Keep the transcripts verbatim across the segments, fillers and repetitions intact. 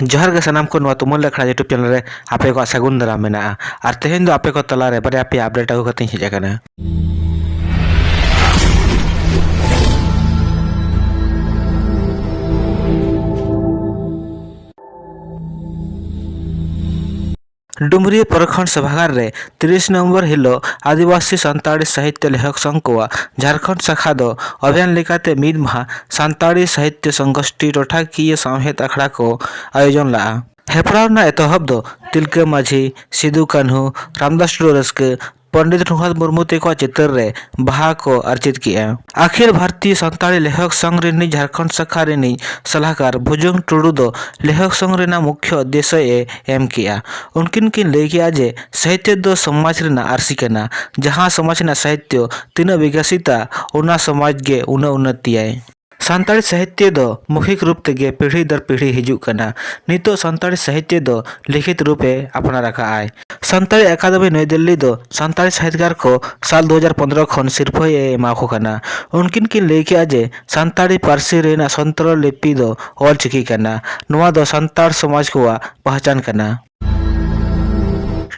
ᱡᱚᱦᱟᱨ ᱜᱮ ᱥᱟᱱᱟᱢ ᱠᱚ, ᱱᱚᱣᱟ ᱛᱩᱢᱟᱹᱞ ᱟᱠᱷᱲᱟ YouTube ᱪᱮᱱᱮᱞ ᱨᱮ ᱟᱯᱮ ᱠᱚᱣᱟᱜ ᱥᱟᱹᱜᱩᱱ ᱫᱟᱨᱟᱢ ᱢᱮᱱᱟᱜᱼᱟ᱾ ᱟᱨ ᱛᱮᱦᱮᱧ ᱫᱚ ᱟᱯᱮ ᱠᱚ ᱛᱟᱞᱟᱨᱮ ᱵᱟᱨᱭᱟ ᱯᱮᱭᱟ ᱟᱯᱰᱮᱴ ᱟᱹᱜᱩ ᱠᱟᱛᱮᱧ ᱦᱮᱡ ᱟᱠᱟᱱᱟ᱾ ᱰᱩᱢᱨᱤᱭᱟᱹ ᱯᱨᱚᱠᱷᱚᱸᱰ ᱥᱚᱵᱷᱟᱜᱟᱨ ᱨᱮ ᱛᱤᱨᱤᱥ ᱱᱚᱢᱵᱚᱨ ᱦᱤᱞᱳᱜ ᱟᱹᱫᱤᱵᱟᱹᱥᱤ ᱥᱟᱱᱛᱟᱲᱤ ᱥᱟᱦᱤᱛᱭᱚ ᱞᱮᱠᱷᱚᱠ ᱥᱚᱝᱜᱷ ᱠᱚᱣᱟᱜ ᱡᱷᱟᱲᱠᱷᱚᱸᱰ ᱥᱟᱠᱷᱟ ᱫᱚ ᱚᱵᱷᱤᱭᱟᱱ ᱞᱮᱠᱟᱛᱮ ᱢᱤᱫ ᱢᱟᱦᱟ ᱥᱟᱱᱛᱟᱲᱤ ᱥᱟᱦᱤᱛᱭᱚ ᱥᱚᱝᱜᱚᱥᱴᱷᱤ ᱴᱚᱴᱷᱟᱠᱤᱭᱟᱹ ᱥᱟᱶᱦᱮᱫ ᱟᱠᱷᱲᱟ ᱠᱚ ᱟᱭᱳᱡᱚᱱ ᱞᱟᱜᱼᱟ᱾ ᱦᱮᱯᱨᱟᱣ ᱨᱮᱱᱟᱜ ᱮᱛᱚᱦᱚᱵ ᱫᱚ ᱛᱤᱞᱠᱟᱹ ᱢᱟᱹᱡᱷᱤ, ᱥᱤᱫᱩ ᱠᱟᱹᱱᱦᱩ, ᱨᱟᱢᱫᱟᱥ ᱴᱩᱰᱩ ᱨᱟᱹᱥᱠᱟᱹ, ᱯᱚᱱᱰᱤᱛ ᱨᱚᱜᱷᱩᱱᱟᱛᱷ ᱢᱩᱨᱢᱩ ᱛᱮᱠᱚᱣᱟᱜ ᱪᱤᱛᱟᱹᱨ ᱨᱮ ᱵᱟᱦᱟ ᱠᱚ ᱟᱨᱪᱤᱛ ᱠᱮᱜᱼᱟ᱾ ᱟᱠᱷᱤᱞ ᱵᱷᱟᱨᱛᱤᱭᱚ ᱥᱟᱱᱛᱟᱲᱤ ᱞᱮᱠᱷᱚᱠ ᱥᱚᱝᱜᱷ ᱨᱤᱱᱤᱡ ᱡᱷᱟᱲᱠᱷᱚᱸᱰ ᱥᱟᱠᱷᱟ ᱨᱤᱱᱤᱡ ᱥᱟᱞᱟᱦᱠᱟᱨ ᱵᱷᱩᱡᱚᱝ ᱴᱩᱰᱩ ᱫᱚ ᱞᱮᱠᱷᱚᱠ ᱥᱚᱝᱜᱷ ᱨᱮᱱᱟᱜ ᱢᱩᱠᱷᱭᱚ ᱩᱫᱽᱫᱮᱥᱥᱚ ᱮ ᱮᱢ ᱠᱮᱜᱼᱟ᱾ ᱩᱱᱠᱤᱱ ᱠᱤᱱ ᱞᱟᱹᱭ ᱠᱮᱜᱼᱟ ᱡᱮ ᱥᱟᱦᱤᱛᱭᱚ ᱫᱚ ᱥᱚᱢᱟᱡᱽ ᱨᱮᱱᱟᱜ ᱟᱹᱨᱥᱤ ᱠᱟᱱᱟ᱾ ᱡᱟᱦᱟᱸ ᱥᱚᱢᱟᱡᱽ ᱨᱮᱱᱟᱜ ᱥᱟᱦᱤᱛᱭᱚ ᱛᱤᱱᱟᱹᱜ ᱵᱤᱠᱟᱥᱤᱛᱟ, ᱚᱱᱟ ᱥᱚᱢᱟᱡᱽ ᱜᱮ ᱩᱱᱟᱹᱜ ᱩᱱᱱᱚᱛᱤᱭᱟᱭ᱾ ᱥᱟᱱᱛᱟᱲᱤ ᱥᱟᱦᱤᱛᱭᱚ ᱫᱚ ᱢᱳᱠᱷᱤᱠ ᱨᱩᱯ ᱛᱮᱜᱮ ᱯᱤᱲᱦᱤ ᱫᱚᱨ ᱯᱤᱲᱦᱤ ᱦᱤᱡᱩᱜ ᱠᱟᱱᱟ᱾ ᱱᱤᱛᱚᱜ ᱥᱟᱱᱛᱟᱲᱤ ᱥᱟᱦᱤᱛᱭᱚ ᱫᱚ ᱞᱤᱠᱷᱤᱛ ᱨᱩᱯ ᱮ ᱟᱯᱱᱟᱨ ᱟᱠᱟᱫ ᱟᱭ᱾ ᱥᱟᱱᱛᱟᱲᱤ ᱟᱠᱟᱫᱮᱢᱤ ᱱᱚᱭ ᱫᱤᱞᱞᱤ ᱫᱚ ᱥᱟᱱᱛᱟᱲᱤ ᱥᱟᱦᱤᱛᱠᱟᱨ ᱠᱚ ᱥᱟᱞ ᱫᱩ ᱦᱟᱡᱟᱨ ᱯᱚᱱᱫᱽᱨᱚ ᱠᱷᱚᱱ ᱥᱤᱨᱯᱷᱟᱹ ᱮ ᱮᱢᱟ ᱠᱚ ᱠᱟᱱᱟ᱾ ᱩᱱᱠᱤᱱ ᱠᱤᱱ ᱞᱟᱹᱭ ᱠᱮᱜᱼᱟ ᱡᱮ ᱥᱟᱱᱛᱟᱲᱤ ᱯᱟᱹᱨᱥᱤ ᱨᱮᱱᱟᱜ ᱥᱚᱱᱛᱨᱚ ᱞᱤᱯᱤ ᱫᱚ ᱚᱞ ᱪᱤᱠᱤ ᱠᱟᱱᱟ᱾ ᱱᱚᱣᱟ ᱫᱚ ᱥᱟᱱᱛᱟᱲ ᱥᱚᱢᱟᱡᱽ ᱠᱚᱣᱟᱜ ᱯᱟᱦᱪᱟᱱ ᱠᱟᱱᱟ᱾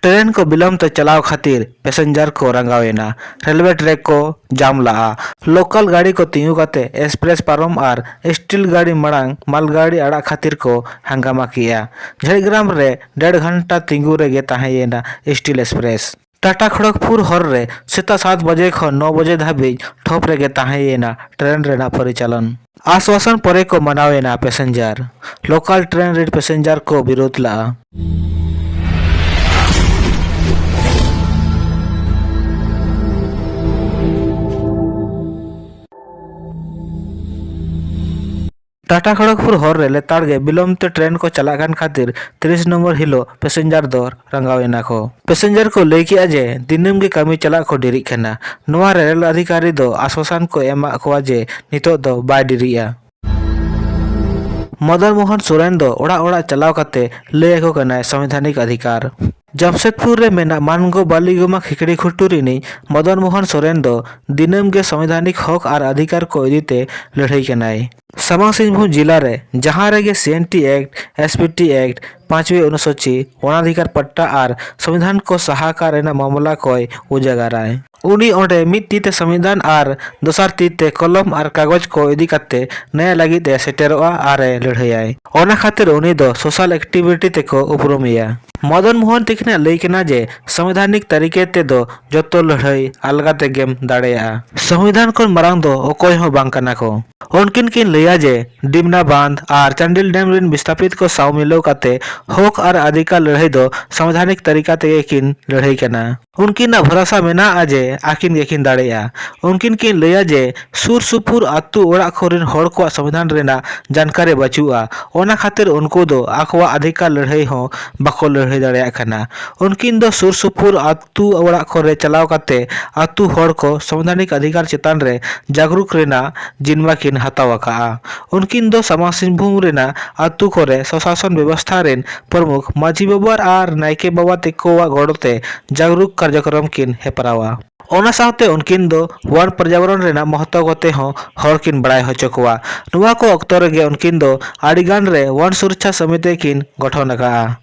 ᱴᱨᱮᱱ ᱠᱚ ᱵᱤᱞᱚᱢ ᱛᱮ ᱪᱟᱞᱟᱣ ᱠᱷᱟᱹᱛᱤᱨ ᱯᱮᱥᱮᱧᱡᱟᱨ ᱠᱚ ᱨᱟᱸᱜᱟᱣ ᱮᱱᱟ᱾ ᱨᱮᱞᱣᱮ ᱴᱨᱮᱠ ᱠᱚ ᱡᱟᱢ ᱞᱟᱜᱼᱟ᱾ ᱞᱳᱠᱟᱞ ᱜᱟᱹᱰᱤ ᱠᱚ ᱛᱤᱸᱜᱩ ᱠᱟᱛᱮ ᱮᱠᱥᱯᱨᱮᱥ ᱯᱟᱨᱚᱢ ᱟᱨ ᱥᱴᱤᱞ ᱜᱟᱹᱰᱤ ᱢᱟᱲᱟᱝ ᱢᱟᱞᱜᱟᱹᱰᱤ ᱟᱲᱟᱜ ᱠᱷᱟᱹᱛᱤᱨ ᱠᱚ ᱦᱟᱝᱜᱟᱢᱟ ᱠᱮᱜᱼᱟ᱾ ᱡᱷᱟᱲᱜᱨᱟᱢ ᱨᱮ ᱰᱮᱲ ᱜᱷᱚᱱᱴᱟ ᱛᱤᱸᱜᱩ ᱨᱮᱜᱮ ᱛᱟᱦᱮᱸᱭᱮᱱᱟ ᱥᱴᱤᱞ ᱮᱠᱥᱯᱨᱮᱥ᱾ ᱴᱟᱴᱟ ᱠᱷᱚᱲᱚᱜᱽᱯᱩᱨ ᱦᱚᱨ ᱨᱮ ᱥᱮᱛᱟᱜ ᱥᱟᱛ ᱵᱟᱡᱮ ᱠᱷᱚᱱ ᱱᱚ ᱵᱟᱡᱮ ᱫᱷᱟᱹᱵᱤᱡ ᱴᱷᱚᱯ ᱨᱮᱜᱮ ᱛᱟᱦᱮᱸᱭᱮᱱᱟ ᱴᱨᱮᱱ ᱨᱮᱱᱟᱜ ᱯᱚᱨᱤᱪᱟᱞᱚᱱ᱾ ᱟᱥᱣᱟᱥᱚᱱ ᱯᱚᱨᱮ ᱠᱚ ᱢᱟᱱᱟᱣ ᱮᱱᱟ ᱯᱮᱥᱮᱧᱡᱟᱨ᱾ ᱞᱳᱠᱟᱞ ᱴᱨᱮᱱ ᱨᱤᱱ ᱯᱮᱥᱮᱧᱡᱟᱨ ᱠᱚ ᱵᱤᱨᱳᱫ ᱞᱟᱜᱼᱟ᱾ ᱴᱟᱴᱟ ᱠᱷᱚᱲᱚᱜᱽᱯᱩᱨ ᱦᱚᱨ ᱨᱮ ᱞᱮᱛᱟᱲ ᱜᱮ ᱵᱤᱞᱚᱢ ᱛᱮ ᱴᱨᱮᱱ ᱠᱚ ᱪᱟᱞᱟᱜ ᱠᱟᱱ ᱠᱷᱟᱹᱛᱤᱨ ᱛᱤᱨᱤᱥ ᱱᱚᱢᱵᱚᱨ ᱦᱤᱞᱳᱜ ᱯᱮᱥᱮᱧᱡᱟᱨ ᱫᱚ ᱨᱟᱸᱜᱟᱣ ᱮᱱᱟ ᱠᱚ᱾ ᱯᱮᱥᱮᱧᱡᱟᱨ ᱠᱚ ᱞᱟᱹᱭ ᱠᱮᱜᱼᱟ ᱡᱮ ᱫᱤᱱᱟᱹᱢ ᱜᱮ ᱠᱟᱹᱢᱤ ᱪᱟᱞᱟᱜ ᱠᱚ ᱰᱮᱨᱤᱜ ᱠᱟᱱᱟ᱾ ᱱᱚᱣᱟ ᱨᱮ ᱨᱮᱞ ᱟᱫᱷᱤᱠᱟᱨᱤ ᱫᱚ ᱟᱥᱣᱟᱥᱟᱱ ᱠᱚ ᱮᱢᱟᱜ ᱠᱚᱣᱟ ᱡᱮ ᱱᱤᱛᱚᱜ ᱫᱚ ᱵᱟᱭ ᱰᱮᱨᱤᱜᱼᱟ᱾ ᱢᱚᱫᱚᱱ ᱢᱳᱦᱚᱱ ᱥᱚᱨᱮᱱ ᱫᱚ ᱚᱲᱟᱜ ᱚᱲᱟᱜ ᱪᱟᱞᱟᱣ ᱠᱟᱛᱮ ᱞᱟᱹᱭ ᱟᱠᱚ ᱠᱟᱱᱟᱭ ᱥᱚᱝᱵᱤᱫᱷᱟᱱᱤᱠ ᱚᱫᱷᱤᱠᱟᱨ᱾ ᱡᱟᱢᱥᱮᱫᱽᱯᱩᱨ ᱨᱮ ᱢᱮᱱᱟᱜ ᱢᱟᱱᱜᱚ ᱵᱟᱞᱤᱜᱚᱢᱟ ᱠᱷᱤᱠᱲᱤ ᱜᱷᱩᱴᱩ ᱨᱤᱱᱤᱡ ᱢᱚᱫᱚᱱ ᱢᱳᱦᱚᱱ ᱥᱚᱨᱮᱱ ᱫᱚ ᱫᱤᱱᱟᱹᱢ ᱜᱮ ᱥᱚᱝᱵᱤᱫᱷᱟᱱᱤᱠ ᱦᱚᱠ ᱟᱨ ᱚᱫᱷᱤᱠᱟᱨ ᱠᱚ ᱤᱫᱤ ᱛᱮ ᱞᱟᱹᱲᱦᱟᱹᱭ ᱠᱟᱱᱟᱭ᱾ ᱥᱟᱢᱟᱝ ᱥᱤᱝᱵᱷᱩᱢ ᱡᱤᱞᱟ ᱨᱮ ᱡᱟᱦᱟᱸ ᱨᱮᱜᱮ C N T act, S P T act, ᱯᱟᱸᱪᱣᱤ ᱚᱱᱩᱥᱩᱪᱤ, ᱚᱱᱟᱫᱷᱤᱠᱟᱨ ᱯᱟᱴᱴᱟ ᱟᱨ ᱥᱚᱝᱵᱤᱫᱷᱟᱱ ᱠᱚ ᱥᱟᱦᱟ ᱠᱟᱜ ᱨᱮᱱᱟᱜ ᱢᱟᱢᱞᱟ ᱠᱚᱭ ᱩᱡᱟᱜᱟᱨᱟᱭ᱾ ᱩᱱᱤ ᱚᱸᱰᱮ ᱢᱤᱫ ᱛᱤ ᱛᱮ ᱥᱚᱝᱵᱤᱫᱷᱟᱱ ᱟᱨ ᱫᱚᱥᱟᱨ ᱛᱤ ᱛᱮ ᱠᱚᱞᱚᱢ ᱟᱨ ᱠᱟᱜᱚᱡᱽ ᱠᱚ ᱤᱫᱤ ᱠᱟᱛᱮ ᱱᱮᱭᱟ ᱞᱟᱹᱜᱤᱫ ᱮ ᱥᱮᱴᱮᱨᱚᱜᱼᱟ ᱟᱨ ᱮ ᱞᱟᱹᱲᱦᱟᱹᱭᱟᱭ᱾ ᱚᱱᱟ ᱠᱷᱟᱹᱛᱤᱨ ᱩᱱᱤ ᱫᱚ ᱥᱳᱥᱟᱞ ᱮᱠᱴᱤᱵᱷᱤᱴᱤ ᱛᱮᱠᱚ ᱩᱯᱨᱩᱢᱮᱭᱟ᱾ ᱢᱚᱫᱚᱱ ᱢᱳᱦᱚᱱ ᱛᱤᱠᱤᱱᱟᱜ ᱞᱟᱹᱭ ᱠᱟᱱᱟ ᱡᱮ ᱥᱚᱝᱵᱤᱫᱷᱟᱱᱤᱠ ᱛᱟᱹᱨᱤᱠᱟ ᱛᱮᱫᱚ ᱡᱚᱛᱚ ᱞᱟᱹᱲᱦᱟᱹᱭ ᱟᱞᱜᱟ ᱛᱮᱜᱮᱢ ᱫᱟᱲᱮᱭᱟᱜᱼᱟ᱾ ᱥᱚᱝᱵᱤᱫᱷᱟᱱ ᱠᱷᱚᱱ ᱢᱟᱲᱟᱝ ᱫᱚ ᱚᱠᱚᱭ ᱦᱚᱸ ᱵᱟᱝ ᱠᱟᱱᱟ ᱠᱚ᱾ ᱩᱱᱠᱤᱱ ᱠᱤᱱ ᱞᱟᱹᱭᱟ ᱡᱮ ᱰᱤᱢᱱᱟ ᱵᱟᱸᱫᱷ ᱟᱨ ᱪᱟᱱᱰᱤᱞ ᱰᱮᱢ ᱨᱤᱱ ᱵᱤᱥᱛᱷᱟᱯᱤᱛ ᱠᱚ ᱥᱟᱶ ᱢᱤᱞᱟᱹᱣ ᱠᱟᱛᱮ ᱦᱚᱠ ᱟᱨ ᱚᱫᱷᱤᱠᱟᱨ ᱞᱟᱹᱲᱦᱟᱹᱭ ᱫᱚ ᱥᱚᱝᱵᱤᱫᱷᱟᱱᱤᱠ ᱛᱟᱹᱨᱤᱠᱟ ᱛᱮᱜᱮ ᱠᱤᱱ ᱞᱟᱹᱲᱦᱟᱹᱭ ᱠᱟᱱᱟ᱾ ᱩᱱᱠᱤᱱᱟᱜ ᱵᱷᱚᱨᱚᱥᱟ ᱢᱮᱱᱟᱜᱼᱟ ᱡᱮ ᱟᱹᱠᱤᱱ ᱜᱮᱠᱤᱱ ᱫᱟᱲᱮᱭᱟᱜᱼᱟ᱾ ᱩᱱᱠᱤᱱ ᱠᱤᱱ ᱞᱟᱹᱭᱟ ᱡᱮ ᱥᱩᱨ ᱥᱩᱯᱩᱨ ᱟᱹᱛᱩ ᱚᱲᱟᱜ ᱠᱚᱨᱮᱱ ᱦᱚᱲ ᱠᱚᱣᱟᱜ ᱥᱚᱝᱵᱤᱫᱷᱟᱱ ᱨᱮᱱᱟᱜ ᱡᱟᱱᱠᱟᱨᱤ ᱵᱟᱹᱪᱩᱜᱼᱟ, ᱚᱱᱟ ᱠᱷᱟᱹᱛᱤᱨ ᱩᱱᱠᱩ ᱫᱚ ᱟᱠᱚᱣᱟᱜ ᱚᱫᱷᱤᱠᱟᱨ ᱞᱟᱹᱲᱦᱟᱹᱭ ᱦᱚᱸ ᱵᱟᱠᱚ ᱞᱟᱹᱲᱦᱟᱹᱭ ᱫᱟᱲᱮᱭᱟᱜ ᱠᱟᱱᱟ᱾ ᱩᱱᱠᱤᱱ ᱫᱚ ᱥᱩᱨ ᱥᱩᱯᱩᱨ ᱟᱹᱛᱩ ᱚᱲᱟᱜ ᱠᱚᱨᱮ ᱪᱟᱞᱟᱣ ᱠᱟᱛᱮ ᱟᱹᱛᱩ ᱦᱚᱲ ᱠᱚ ᱥᱚᱝᱵᱤᱫᱷᱟᱱᱤᱠ ᱚᱫᱷᱤᱠᱟᱨ ᱪᱮᱛᱟᱱ ᱨᱮ ᱡᱟᱜᱽᱨᱩᱠ ᱨᱮᱱᱟᱜ ᱡᱤᱱᱢᱟ ᱠᱤᱱ ᱦᱟᱛᱟᱣ ᱟᱠᱟᱫᱼᱟ᱾ ᱩᱱᱠᱤᱱ ᱫᱚ ᱥᱟᱢᱟᱝ ᱥᱤᱝᱵᱷᱩᱢ ᱨᱮᱱᱟᱜ ᱟᱹᱛᱩ ᱠᱚᱨᱮ ᱥᱚᱥᱟᱥᱚᱱ ᱵᱮᱵᱚᱥᱛᱷᱟ ᱨᱮᱱ ᱯᱨᱚᱢᱩᱠᱷ ᱢᱟᱹᱡᱷᱤ ᱵᱟᱵᱟ ᱟᱨ ᱱᱟᱭᱠᱮ ᱵᱟᱵᱟ ᱛᱮᱠᱚᱣᱟᱜ ᱜᱚᱲᱚ ᱛᱮ ᱡᱟᱜᱽᱨᱩᱠ ᱠᱟᱨᱡᱚᱠᱨᱚᱢ ᱠᱤᱱ ᱦᱮᱯᱨᱟᱣᱟ᱾ ᱚᱱᱟ ᱥᱟᱶᱛᱮ ᱩᱱᱠᱤᱱ ᱫᱚ ᱵᱚᱱ ᱯᱨᱚᱡᱟᱵᱚᱨᱚᱱ ᱨᱮᱱᱟᱜ ᱢᱚᱦᱚᱛᱛᱚ ᱠᱚᱛᱮ ᱦᱚᱸ ᱦᱚᱲ ᱠᱤᱱ ᱵᱟᱲᱟᱭ ᱦᱚᱪᱚ ᱠᱚᱣᱟ᱾ ᱱᱚᱣᱟ ᱠᱚ ᱚᱠᱛᱚ ᱨᱮᱜᱮ ᱩᱱᱠᱤᱱ ᱫᱚ ᱟᱹᱰᱤ ᱜᱟᱱ ᱨᱮ ᱵᱚᱱ ᱥᱩᱨᱚᱠᱪᱷᱟ ᱥᱚᱢᱤᱛᱤ ᱠᱤᱱ ᱜᱚᱴᱷᱚᱱ ᱟᱠᱟᱫᱼᱟ᱾